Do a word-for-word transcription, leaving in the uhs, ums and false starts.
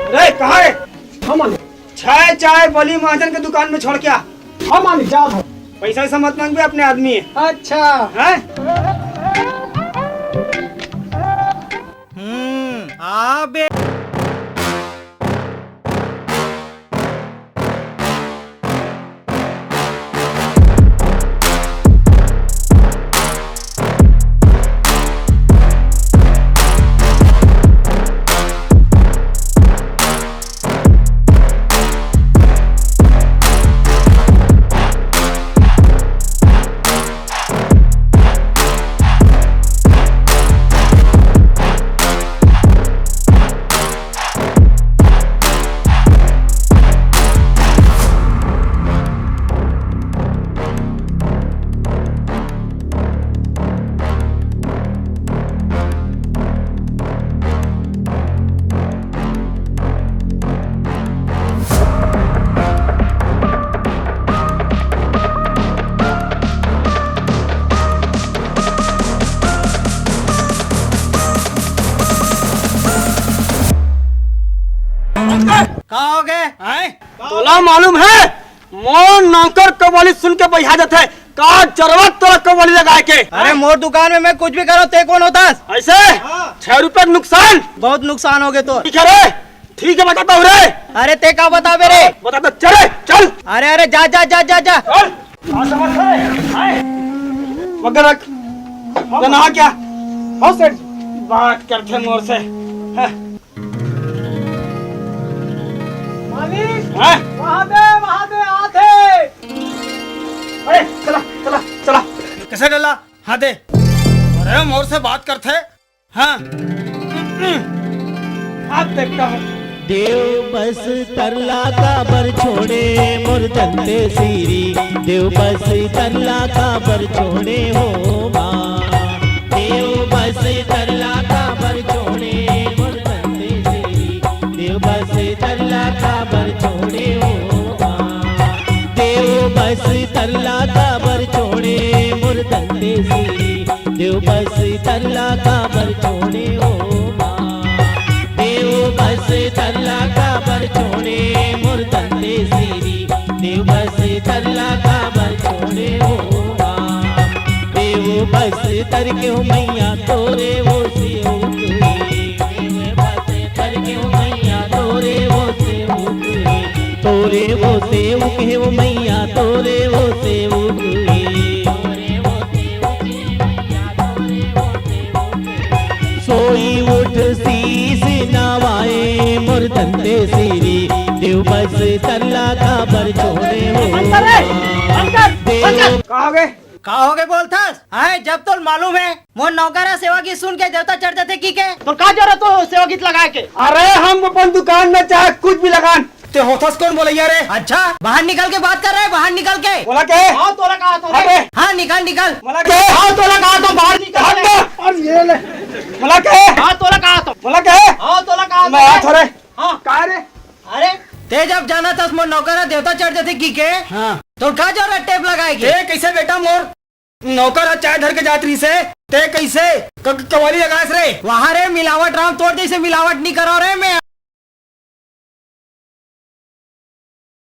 रे, कहाँ रे? हम आने। छह चाय बली महाजन के दुकान में छोड़ के आ। हम आने, जाओ भाई। पैसा वैसा मत मांगबे, अपने आदमी है। अच्छा। हैं? हम्म, आ बे। का हो गए? हैं? तोला मालूम है, मोर नौकर कव्वाली सुन के बइहा जाथे। का जरूरत तोला कव्वाली लगाए के? अरे, मोर दुकान में मैं कुछ भी करूँ, ते कौन होता? ऐसे? हाँ। छह रुपए के नुकसान। बहुत नुकसान हो गए तो। ठीक है रे, ठीक है, बताता हूँ रे। अरे, ते का बताबे रे? बताता, चल रे, चल। अरे, अरे, जा, जा, जा, जा, जा। चल। हाँ, समझ गए? हैं? मगर रख। तना क्या? हाँ, सेठ। बात करथे मोर से। हैं? मालिक, हाँ? वहाँ दे, वहाँ दे, आथे। अरे, चला, चला, चला। कैसे डला? हाँ दे। अरे, मोर से बात करथे। हाँ। आप देखता हूँ। देव बस तरला काबर छोड़े मोर दंते सीरी, देव बस तरला काबर छोड़े हो माँ। देव बस तरला काबर छोड़े मोर दंते सीरी, देव बस तरला काबर छोड़े हो माँ। देव बस तरला काबर छोड़े मोर दंते सीरी, देव बस तरला काबर छोड़े हो माँ। देव बस तरला काबर छोड़े मोर दंते सीरी, देव बस तरला काबर छोड़े हो माँ। देव बस तर के हो मैया तोरे वो सेवक हे। देव बस तर के हो मैया तोरे वो सेवक हे। तोरे वो सेवक हे वो मैया तोरे वो सेवक हे। सोई उठ शीश नवाए मोर दंते सीरी, देव बस तरला काबर छोड़े हो। अंदर रे, अंदर, देव अंदर। का हो गए? का हो गए बोलथस? हाय, जब तो मालूम है, मोर नौकर ह सेवा गीत सुन के देवता चढ़ जाथे की के? तो का जरूरत हो सेवा गीत लगाए के? अरे, हम अपन दुकान में चाहे कुछ भी लगान, ते होथस कौन बोलैया रे? अच्छा, बाहर निकल के बात कर रहे हैं, बाहर निकल के। बोला के? हाँ, तोला कहा तो रे। अबे। हाँ, निकल, निकल। बोला के? हाँ, तोला कहा तो बाहर निकल हट रे। ना। और ये ले। बोला के? हाँ, तोला कहा तो। बोला के? हाँ, तोला कहा तो मैं रे। हाथ रे। हाँ। का रे? अरे, ते जब जाना था मोर नौकर ह देवता चढ़ जाथे की के? हाँ। तो का जरूरत टेप लगाए के? ए, कैसे बेटा मोर नौकर ह चाय धर के जात रहिस हे, ते कइसे क-, क-, कवाली लगास रे? वहाँ रे मिलावट राम, तोर जैसे मिलावट नहीं करो रे मैं।